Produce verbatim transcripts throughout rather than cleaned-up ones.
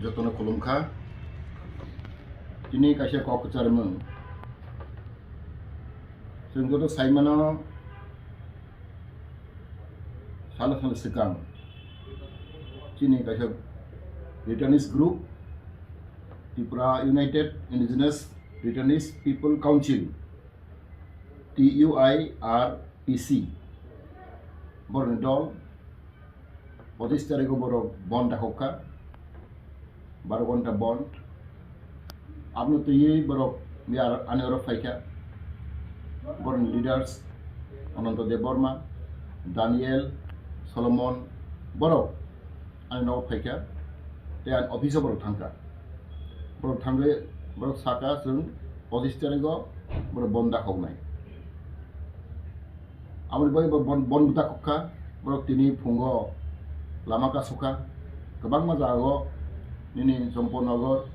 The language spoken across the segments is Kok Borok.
Jotono khulumkha. Tini kaisa kok kwcharmung. Chwng joto saimano salo salo swkang chini kaisa Ruralist group, Tripura United Indigenous Ruralist People Council, T U I R P C, borokni dol, pochis tarikgo borok bon dakhokha, baro ghonta bon. Aboni twiwi borok ani oro phaikha, borokni leaders Ananto Debbarma, Daniel, Solomon, borok ani nogo phaikha, tei ani office-o borok thangkha. Borok thangwi borok sakha, chwng pochis tarikgo borok bon dakhoknai. Aboni bagwi bo bon, bon dakhokha, borok tini phungo lama kasukha, kwbangma jagao nini Champaknagar,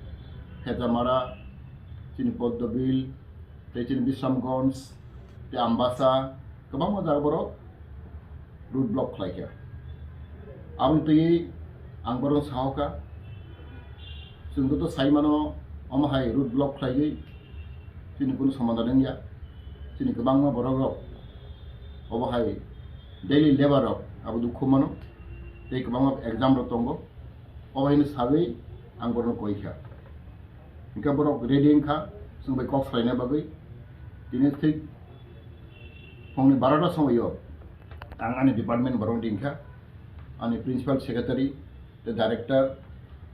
Khejamara, chini Poddobil, tei chini Bisramganj, tei Ambasa, kwbangma jaga borok road block khlaikha. Aboni twiwi ang borokno sahokha, chwng joto saimano omo hai road block khlaiwi chini kunu somadan wngya. Chini kwbangma borokrok obo hai daily labour rok abo dukhu mano, tei kwbangma exam rok tongo. Obo haino sagwi ang borokno koikha. Hingkhe borok ready wngkha chwng bai kok salaina bagwi. Tini thik phungni barota somoio ang ani department borokno ringkha, ani principal secretary tei director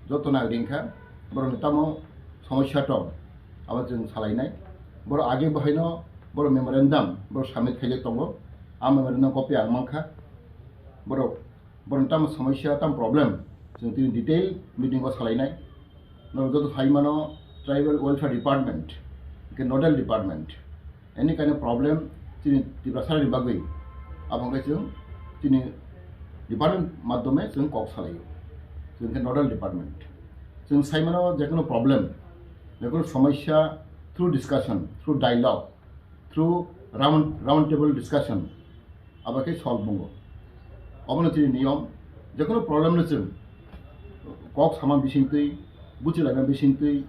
jotono ang ringkha. Borokni tamo somosya tong, abo chwng salainai. Borok age bo haino borok memorandum borok submit khaijak tongo. A memorandum copy ang mankha. Borok Borokni tamo somosya, tamo problem, chwng tini detail meeting o salainai. Norok joto sai mano, tribal welfare department, hingkhe nodal department, any kind of problem chini Tiprasarani bagwi, abo hwnkhe chwng chini department madhyome chwng kok salaio. Chwng khe nodal department. Chwng sai mano jekono problem, jekono somosya, through discussion, through dialogue, through round, round table discussion, abo khe solve wngo. Obono chini niyom, jekono problem no chwng kok sama bisingtwi, buchilaina bisingtwi,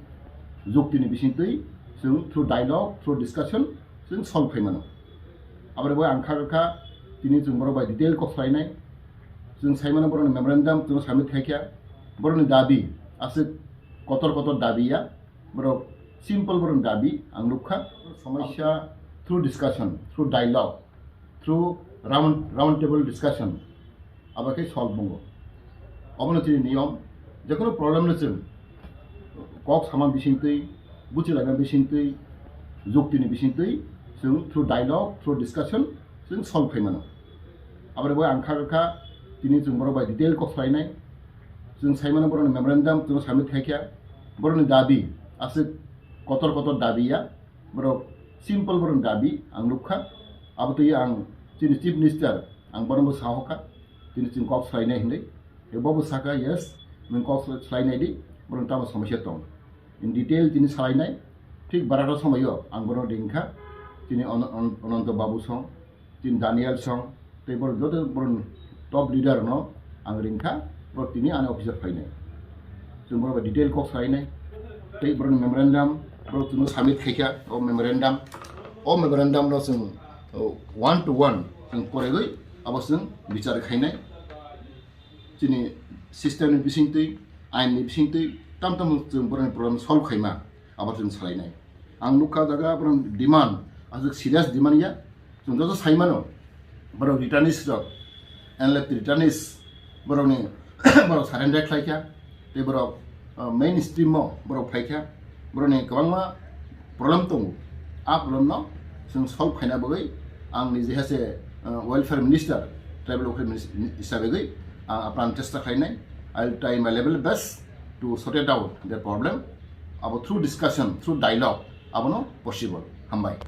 juktini bisingtwi chwng through dialogue, through discussion chwng solve khai mano. Aboni bagwi ang kha kha tini chwng borok bai detail kok salainai. Chwng sai mano borokni memorandum chwng submit khai kha. Borokni dabi aswk kotor kotor dabi ya. Borok simple borokni dabi ang nukha. Somosya through discussion, through dialogue, through round, round table discussion, abo khe solve wngo. Obono chini niyom, jekono problem no chwng kok sama bisingtwi, buchilaina bisingtwi, juktini bisingtwi chwng through dialogue, through discussion chwng solve khai mano. Aboni bagwi ang kha kha tini chwng borok bai detail kok salainai. Chwng sai mano borokni memorandum chwng submit khai kha. Borokni dabi aswk kotor kotor dabi ya. Borok simple borokni dabi ang nukha. Abo twi ang chini Chief Minister ang borokno sahokha. Tini chwng kok salainai hinwi. Bobo sakha, yes, nwng kok salainai di, borokni tamo somosya tong. In detail tini salainai. Thik barata somoio ang borokno ringkha. Tini An-, An-, Ananto Babu song, tini Daniel song, tei borok joto borok top leader no ang ringkha, borok tini ani office o phainai. Chwng borok bai detail kok salainai, tei borok memorandum borok chwngno submit khaikha, o memorandum, o memorandum no chwng, o, one to one chwng poregwi abo chwng bichar khainai. Chini system ni bisingtwi, ain ni bisingtwi, tam tam chwng borokni problem solve khaima, abo chwng salainai. Ang nukha jaga borokni demand, aswk serious demand ya. Chwng joto sai mano, borok returnees rok, N L F T returnees, borokni, borok surrender khlaikha, tei borok, uh, mainstream o borok phaikha, borokni kwbangma problem tongo. A problem no chwng solve khaina bagwi ang nije hase, uh, welfare minister, tribal welfare minister hisabe gwi ang apran chesta khlainai. I will try my level best to sort it out the problem. Abo through discussion, through dialogue, abono possible. Hambai.